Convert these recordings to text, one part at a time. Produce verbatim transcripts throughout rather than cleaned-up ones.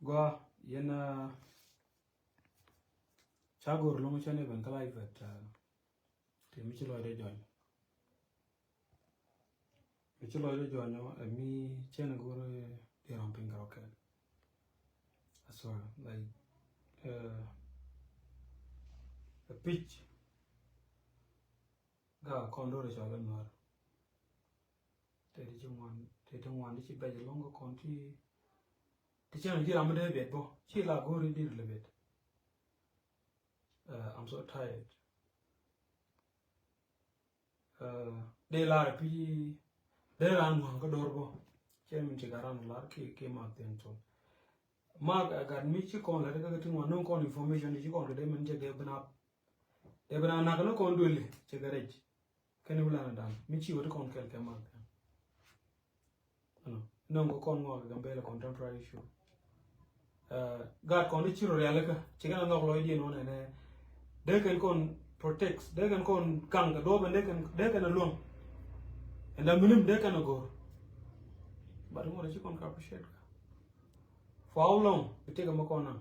Gua yɛn, uh, ca go̱r loŋ cɛ ni ben kä live at, uh, ti mi ci lɔcdɛ jɔny. Mi ci lɔcdɛ jɔny ɔ, ɛ mi cɛn go̱r, eh, di ram piny kɛ rɔ kɛl. That's why, like, uh, a pitch. Ga kɔn dor cɔl in nuɔr. Te di ci ŋuan, te di ŋuan di ci bɛc lɔŋ kɔn ti, ti cɛn di ram dee biɛt bɔ. Ci la go̱r in dir le biɛt. Uh, I'm so tired. Uh, dee lar pi, dee ran ŋuan kä dor bɔ. Cɛ min ci ka ran lar ki, ki mak thin tun. Mak, uh, gat mi ci kɔn la de ka ti ŋuan nung kɔn information di ci kɔn kɛ de min cɛ kɛ bina, e bina nak ni kɔn dueli cɛ kɛ rɛc. Kɛn wula na dan mi ci wä ti kɔn kɛl kɛ mak thin. Ɛnɔ nɔŋ kɛ kɔn ŋɔak kɛ Gambɛla contemporary issue. Uh, gaat kɔn ti ci rɔ rialikä ci kɛn a nhɔk lɔcdiɛn wä nɛnɛ. Dee kɛn kɔn protect, dee kɛn kɔn kaŋ kɛ duɔp ɛn dee kɛn, dee kɛn a luäŋ. Ɛn da minim dee kɛn a go̱r. But ŋuɔt ci kɔn ka appreciate ka. For how long? Bi tëkɛ mi kɔn naŋ.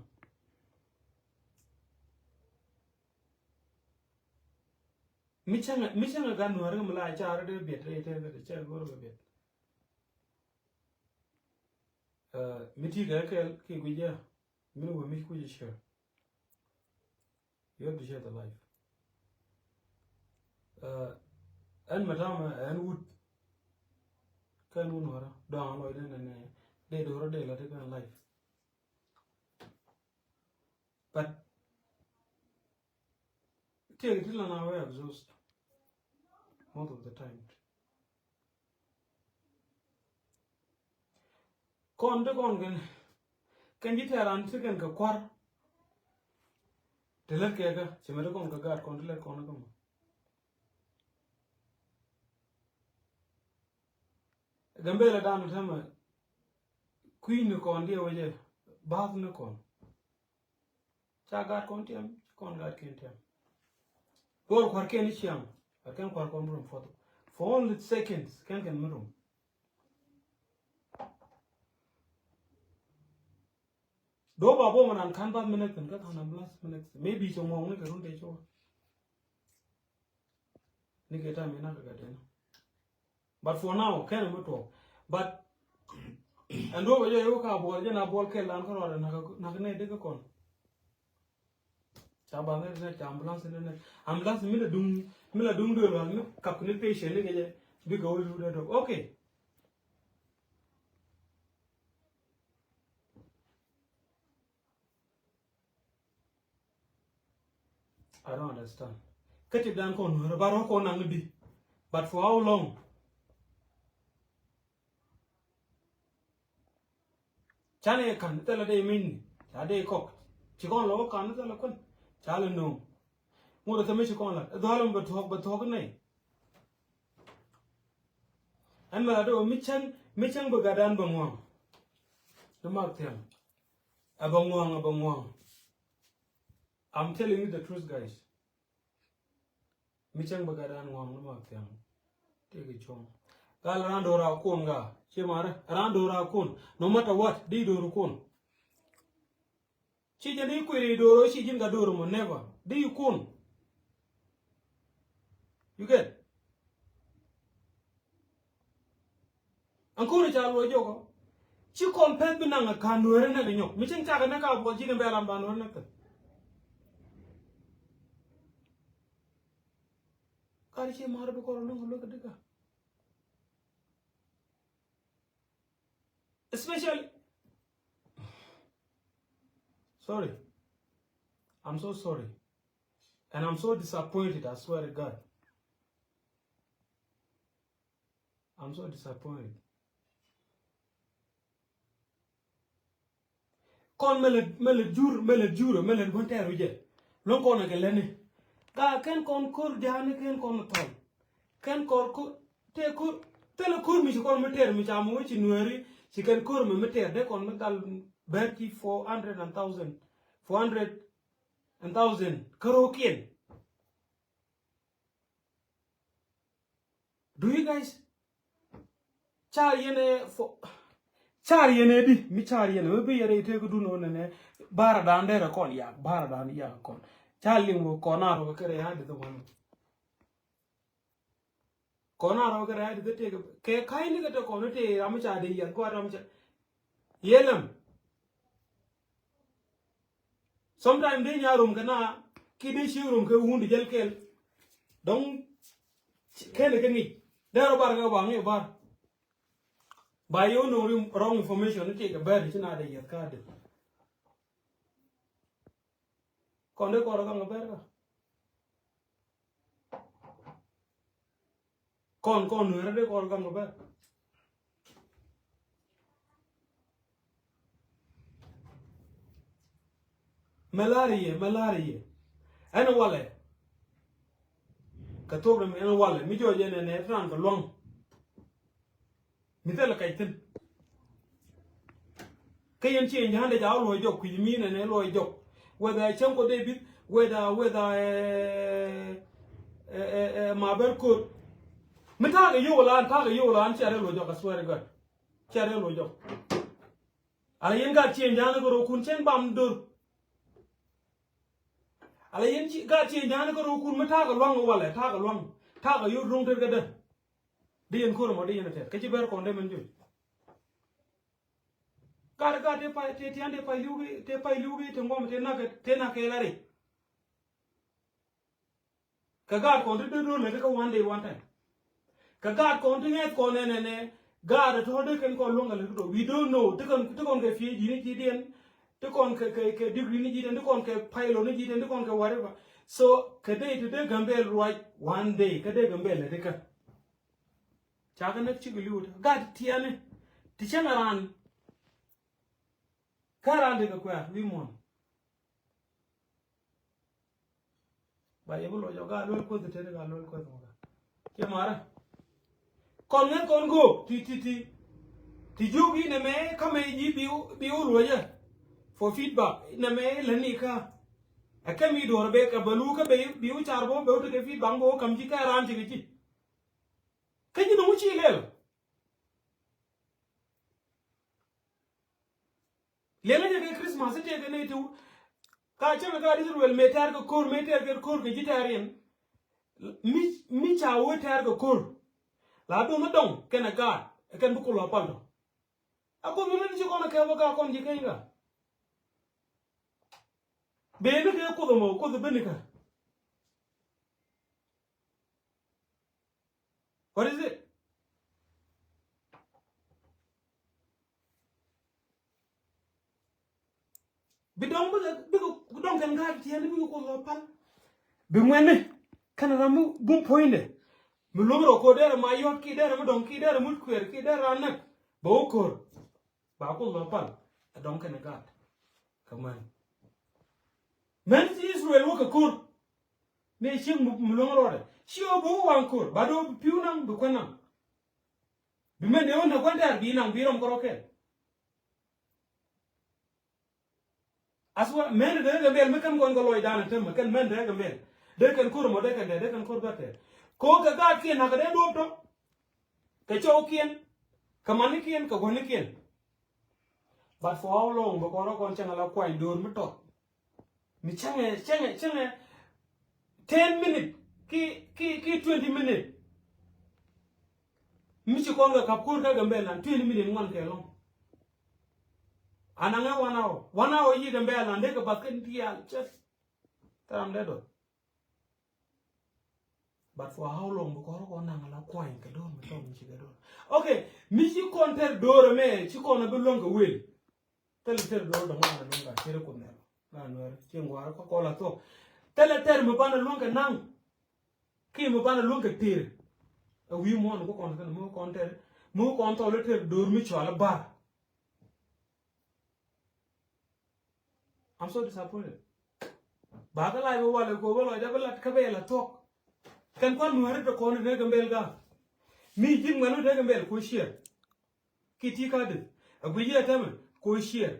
Mi cäŋ, mi cäŋ a gat nuäär kä mi la car dee biɛt rɛy tɛn kä cɛ go̱r kɛ biɛt. Uh, mi ti kɛ kɛl ki guic jɛ. Min wä mi kuc share. You have to share the life. Uh, ɛn ma tama ɛn wut. Kɛn wun wara dɔŋ lɔcdɛ nɛ nɛ dee do̱rä dee la ti kɛn life. But tëëk ti lan a wee exhaust most of the time. Kɔn ti kɔn kɛn, kɛn ji̱ tɛɛr an ti kɛn kɛ kua̱r. Ti lät kɛ kä ci mɛ ti kɔn kɛ gaat kɔn ti lät kɔn kä mɔ. Gambɛla dan tämɛ kui̱ ni kɔn diɛ wecɛ bath ni kɔn. Ca gaat kɔn tiɛm, ci kɔn gaat kɛn tiɛm. Duɔl kua̱r kɛn i̱ ciaŋ, kua̱r kɛn kua̱r kɔn mi rum for, for only seconds kɛn kɛn mi rum. Duɔl ba buɔm anan ka̱n bath mi nɛk thi̱n kä ka̱n ambulance mi nɛk thi̱n. Maybe cɛ ŋuɔ̱ŋ ni kɛ run tëë cua. Ni kɛ tam inakɛ kɛ dɛn. But for now kɛn mi tuɔk. But ɛn duɔk bɛ jɛ yo̱k ka buɔl jɛ na buɔl kɛl lan kä rɔɔdɛ nak, nak nɛ dek kɔn. Ca ba nɛ dek nɛ ca ambulance nɛ nɛ ambulance mi la duŋ, mi la duŋ duel wal mi kap ni patient ni kɛ jɛ. Bikɛ wä duut dɛ dɔk. Okay. I don't understand. Kä ti dan kɔn nuɔrɛ ba rɔ kɔn naŋ di. But for how long? Canɛ kan thilɛ dee min ca dee kɔk. Ci kɔn lɔ kan thilɛ kun ca lɛ no̱o̱ŋ. Ŋot thɛ mi ci kɔn la dhɔl mi bɛ thuɔk bɛ thuɔk nɛy. Ɛn mɛ la dee wä mi cäŋ, mi cäŋ bɛ gat dan bɛ ŋuɔ̱ŋ. Di mak thiaŋ. A bɛ ŋuɔ̱ŋ, a bɛ ŋuɔ̱ŋ. I'm telling you the truth, guys. Mi cäŋ bä gat raan ŋuɔ̱ŋ ni ma thiaŋ. Tëëkɛ cuɔ̱ŋ. Gal raan do̱r a kun ga. Ci marɛ raan do̱r a kun. No matter what, di do̱r kun. Ci jɛ ni kuiri do̱r o ci ji̱n ka do̱r mɔ, never. Di kun. You get? Aŋ kɔn ca luɔc jɔkɔ. Ci kɔn pɛth bi naŋ a ka̱n nuɛɛrɛ näk nyɔk. Mi cieŋ cakɛ näk a buɔth ji̱n in bɛ ram ba nuɛɛrɛ näk thi̱n. Kar ci ma̱a̱r bi kɔn luäŋ luäk a dika. Especially, sorry. I'm so sorry. And I'm so disappointed, I swear to God. I'm so disappointed. Kɔn mɛ lɛ, mɛ lɛ jur, mɛ lɛ jur, mɛ lɛ duɔ̱n tɛɛr wi̱cɛ. Luɔ̱ŋ kɔn ɛ kɛ lätni. Ka kɛn kɔn ko̱r ja̱a̱ni kɛn kɔn thɔl. Kɛn kɔr ko̱r, tëë ko̱r, thilɛ ko̱r mi ci kɔn mi tɛɛr mi ca mi wä ci nueeri, ci kɛn ko̱r mi mi tɛɛr, dee kɔn mi gal bɛɛr ci four hundred and thousand, four hundred and thousand, kärookiɛn. Do you guys? Ca yɛn ɛ fo, Car yɛn ɛ di mi car yɛn ɛ mi bi yɛn ɛ itek dun ɔ nɛnɛ. Bara dan derɛ kɔn yak, bara dan yak kɔn. Ca liŋ wä kɔn a rɔ kɛ rɛ ya di thok wani. Kɔn a rɔ kɛ rɛ ya di thok tëk kɛ ka̱y ni kɛ te kɔn tëk ram mi ca di yɛn kɔn ram ca. Yɛlɛm. Sometimes dee nya rom kɛ na ki dee ci rom kɛ wun di jɛl kɛl. Dɔŋ kɛn kɛ ŋic. Dee rɔ bar kɛ ba ŋic bar. Ba yɛ wä no̱o̱ŋ ri wrong information ni ti kɛ bɛr ci na dee yɛth ka dee. Kɔn dee kɔr gaŋ bɛr ka. Kɔn kɔn nuɛrɛ dee kɔr gaŋ bɛr. Malaria, malaria. Ɛn walɛ. Kɛ thok dɛ mi ɛn walɛ mi jɔɔc ɛn ɛn ɛ tran kɛ luaŋ. Mi thilɛ kac thi̱n. Kä yɛn ci ɛn ja̱a̱n dee ca wä luɔc jɔk kui̱c mi nɛn ɛ luɔc jɔk. Whether ɛ cäŋ kɔ David, whether, whether ɛ, ɛ, ɛ, ɛ, ma bɛr ko̱r. Mi ta̱a̱ kɛ yio̱w la an, ta̱a̱ kɛ yio̱w la an, cia rɛ luɔc jɔk, I swear to God. Cia rɛ luɔc jɔk. Ala yɛn gaat ci ɛn ja̱a̱n kɛ rɔ kun cɛn bam dor. Ala yɛn ci, gaat ci ɛn ja̱a̱n kɛ rɔ kun mi ta̱a̱ kɛ luaŋ walɛ, ta̱a̱ kɛ luaŋ. Ta̱a̱ kɛ yio̱w ro̱ŋ tɛr kɛ dee. Di yɛn ko̱r ɛmɔ di yɛn a tɛr kä ci bɛr kɔn dee mɛn juc. Gat gat te pay te tian te pay liw ki te pay liw ki te ŋuɔm te nak te nak kɛ la ri. Kɛ gat kɔn ti do̱r do̱r lɛ ti kä one day one time. Kɛ gat kɔn ti ŋɛth kɔn nɛ nɛ nɛ gat tɔ̱ dee kɛn kɔn luäŋ kɛ lɛ ti do̱r. We don't know ti kɔn ti kɔn kɛ PhD ni ji̱ diɛn ti kɔn kɛ kɛ kɛ degree ni ji̱ diɛn ti kɔn kɛ pilot ni ji̱ diɛn ti kɔn kɛ whatever. So kɛ day to day Gambel ruac one day kɛ day Gambel lɛ ti kä. Ca kɛ näk cikɛ li̱w ti gat tiɛni ti cäŋ a raan. Kä raan ti kɛ kuɛ̈r wi̱i̱ muɔ̱ɔ̱n. Ba yɛ bi luɔc ɔ gaa luel kueth tëë gaa luel kueth mɔ gaa. Ciɛ marä. Kɔn ŋäth kɔn go̱o̱k ti ti ti. Ti jiök i̱ nɛmɛ kä mɛ ji̱ bi bi wä luɔcä. For feedback nɛmɛ lätni kä. Ɛ kɛ mi duɔ̱ɔ̱r bek ɛ bɛ lu kä bɛ bi wä car bä bɛ wä tekɛ feedback bä wä ka̱m ji̱ kä raan cikɛ ji̱. Kä ji̱ ni wä ci lɛl. Liɛŋä jɛ kɛ Christmas itek kɛ nɛy ti wä. Ka cäŋ ɛ gaat Israel mëë tɛ̈r kɛ ko̱r mëë tɛ̈r kɛ ko̱r kɛ ji̱ tɛ̈r yɛn. Mi mi ca wä tɛ̈r kɛ ko̱r. La duŋ mi dɔŋ kɛnɛ gaat ɛ kɛn bi Kuoth lɔ pal tɔ. A Kuoth mi ni ci kɔn ɛ kɛp ɛ ka kɔn ji̱ keny ka. Bee ni kɛ Kuoth ɛmɔ Kuoth ɛ ben ni kä. What is it? Bi dɔŋ bikɛ bikɛ dɔŋ kɛn gaat tiɛɛni bikɛ Kuoth lɔ pal. Bi ŋuɛni kɛn ram mi bum puɔ̱nydɛ. Mi luɔ̱ŋ rɔ ko̱r derɛ ma yɔt ki derɛ mi dɔŋ ki derɛ mi kuɛɛr ki derɛ ran näk. Bɛ wä ko̱r. Ba Kuoth lɔ pal ɛ dɔŋ kɛnɛ gaat. Kä män män ci Israel wä kɛ ko̱r. Mëë cieŋ mi luäŋ rɔɔdɛ ci ɣöö bi wä waŋ ko̱r ba do̱ bi pi̱w naŋ bi kuän naŋ. Bi mɛn dee wä näk kuän tɛ̈r bi naŋ bi rɔm kärɔ̱ kɛl. Asua mɛn dee kɛ mɛl mi kɛn kɔn kɛ lɔcdan ɛ täämɛ kɛn mɛn dee kɛ mɛl dee kɛn ko̱r mɔ dee kɛn dee dee kɛn ko̱r bä tɛ̈r. Ko̱r kɛ gaatkiɛn nakä dee duɔ̱ɔ̱p tɔ. Kɛ cɔwkiɛn kɛ manikiɛn kɛ gua̱nikiɛn. But for how long bɛ kɔn rɔ kɔn cäŋ ala kuany do̱r mi tɔt. Mi cäŋɛ cäŋɛ cäŋɛ ten minute ki ki ki twenty minute. Mi ci kɔn kɛ kap ko̱r kä Gambel lan twenty minute ŋuan kɛ lɔŋ. Anaŋɛ one hour one hour yi Gambel lan dee kɛ bath kɛn diaal cɛ. Thɛram dee dɔth. But for how long? Bi kɔn rɔ kɔn naŋ ala kuany kɛ do̱r mi tɔŋ mi ci kɛ do̱r. Okay, mi ci kɔn tɛr do̱r ɛmɛ ci kɔn a bi luäŋ kɛ wel. Thilɛ tɛr do̱r dɔ̱ŋ ala luäŋ ka cɛrɛ kun nɛl. La nuɛr ci ŋuar kɔ kɔla thok. Thilɛ tɛr mi banɛ luäŋ kɛ naŋ. Ki mi banɛ luäŋ kɛ tëër. A wi̱i̱ muɔ̱ɔ̱n kɔ kɔn kɛn mi kɔn tɛr mi kɔn thɔl tɛr do̱r mi cɔal a bar. I'm so disappointed. Ba kä lac bä walɛ ko bä lɔcdä bä lat kä bɛ la thuɔk. Kɛn kuan nuäri tɛ kɔn rɛ kɛ mbel ga. Mi ji̱n ŋuɛn rɛ kɛ mbel ko ciɛr. Ki ti ka dee a gui yɛ tɛmɛ ko ciɛr.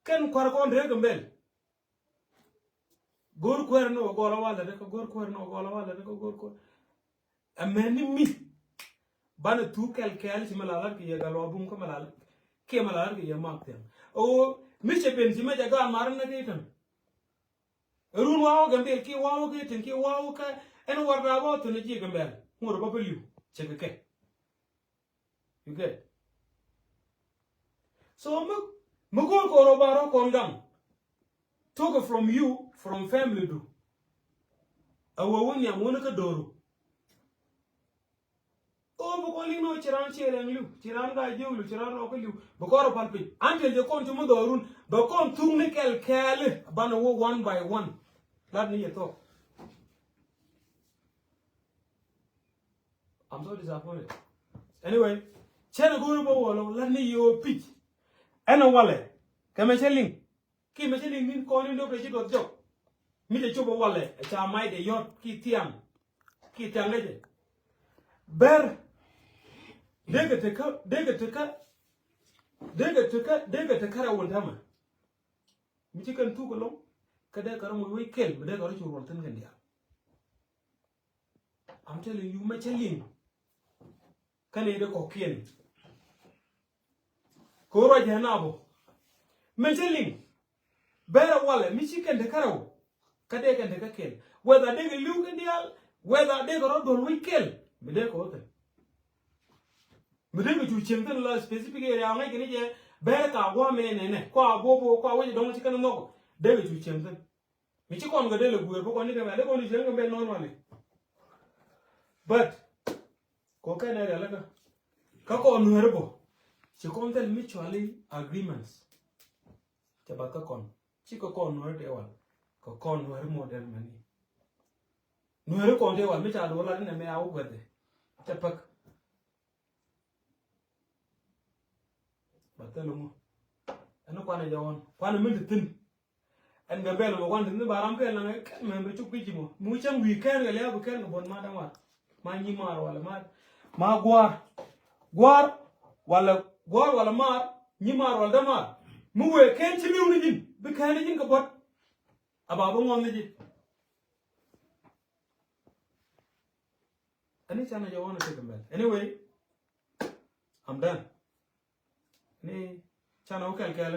Kɛn kuar kɔn rɛ kɛ mbel. Go̱r kuɛr ni wä gɔl a walɛ rɛ kɛ go̱r kuɛr ni wä gɔl a walɛ rɛ kɛ go̱r kuɛr. Ɛmɛni mi banɛ thuk kɛl kɛl ci mi lalat kɛ yɛ gal wa bum kä mi lalat. kiɛ mɛ la ɣär kɛ yɛ mak thiaŋ. O mi cɛ ben ci mɛ cɛ gaat mar ni kɛ i̱ tɛn. Run wa̱a̱ wä Gambɛl kiɛ wa̱a̱ wä kɛ i̱ tɛn kiɛ wa̱a̱ wä kɛ ɛn war daa bä thun ji̱ Gambɛl ŋot bä bä li̱w cɛ kɛ kɛ. You get? So mi mi go̱o̱r kɛ rɔ ba rɔ kɔn gaŋ. Tok from you, from family du. A wä wä nhiam wä ni kä do̱ru. O bi kɔn liŋ ni wä ci ran ciɛ rɛŋ li̱w, ci ran gaa jiök li̱w, ci ran rɔɔk kä li̱w. Bi kɔn rɔ pal piny. Until jɛ kɔn ci mi dhɔrun bɛ kɔn thuk ni kɛl kɛɛli banɛ wä one by one. Lat ni yɛ thok. I'm so disappointed. Anyway, cɛn a go̱o̱ri bä wä lɔ lat ni yɛ wä pic. Ɛn a walɛ kɛ mɛ cɛ liŋ. Ki mɛ cä liŋ ni̱n kɔn in dop rɛy ci duɔth jɔk. Mi cɛ cop ɛ walɛ ɛ ca mac dee yɔt ki thiaŋ. Ki thiaŋ dee jɛ. Bɛr. Dee kɛ tekä, dee kɛ tekä, dee kɛ tekä, dee kɛ tekä rɛw wun tämɛ. Mi ci kɛn thuk ɛlɔŋ kä dee kɛ rɔ moc wec kɛl mi dee kɛ rɔ cu ruɔl thi̱n kɛn diaal. I'm telling you, mɛ cä liŋ. Kä nɛy dee kɔ̱kiɛn. Kɛ ɣöö ruac jɛ nabɔ. Mɛ cä liŋ. Bɛrɛ walɛ mi ci kɛn te kärɛw. Kä dee kɛn te kä kɛl. Whether dee kɛ li̱w kɛn diaal, whether dee kɛ rɔ duɔl wi̱c kɛl. Mi dee kɛ wä kɛn. Mi dee kɛ cu cieŋ thi̱n la specific area ŋäc kɛn i̱ jɛ bɛrɛ ka gua̱a̱m ɛnɛ nɛ. Kua bobo, kua wec dɔ̱ŋ ci kɛn nhɔk. Dee kɛ cu cieŋ thi̱n. Mi ci kɔn kɛ dee lɛ guer bä kɔn ni kɛ mɛ lɛ kɔn ni cieŋ kɛ mɛ normally. But kɔ kɛn ɛ rialikä kä kɔn nuɛri bɔ ci kɔn thil mutually agreements. Cɛ bath kä kɔn ci kɛ kɔn nuɛri tɛ wal kɛ kɔn nuɛri model mɛni. Nuɛri kɔn tɛ wal mi ca duɔl lat inɛ mɛ a wä guɛthɛ. Cɛ päk. Ba thil ŋu. Ɛn kuanɛ jɛ ɣɔn. Kuanɛ min ti thi̱n. Ɛn Gambɛl mɔ kuan ti thi̱n ba ram kɛn laŋ kɛn mɛ bi cuk ki ji̱ mɔ. Mi cäŋ wi̱i̱ kɛn kɛ lia̱a̱ bi kɛn kɛ buɔ̱n ma daŋ war. Ma nyi maar walɛ maar. Ma gua̱a̱r. Gua̱a̱r walɛ gua̱a̱r walɛ maar. Nyi maar walɛ dämaar. Mi wëë kɛn ci li̱w ni ji̱n. Bi kɛn ni ji̱n kɛ buɔ̱t. A ba bi ŋuɔ̱n ni ji̱. Ani canɛ jɛ wanna take a minute. Anyway, I'm done. Ni canɛ wä kɛl kɛl.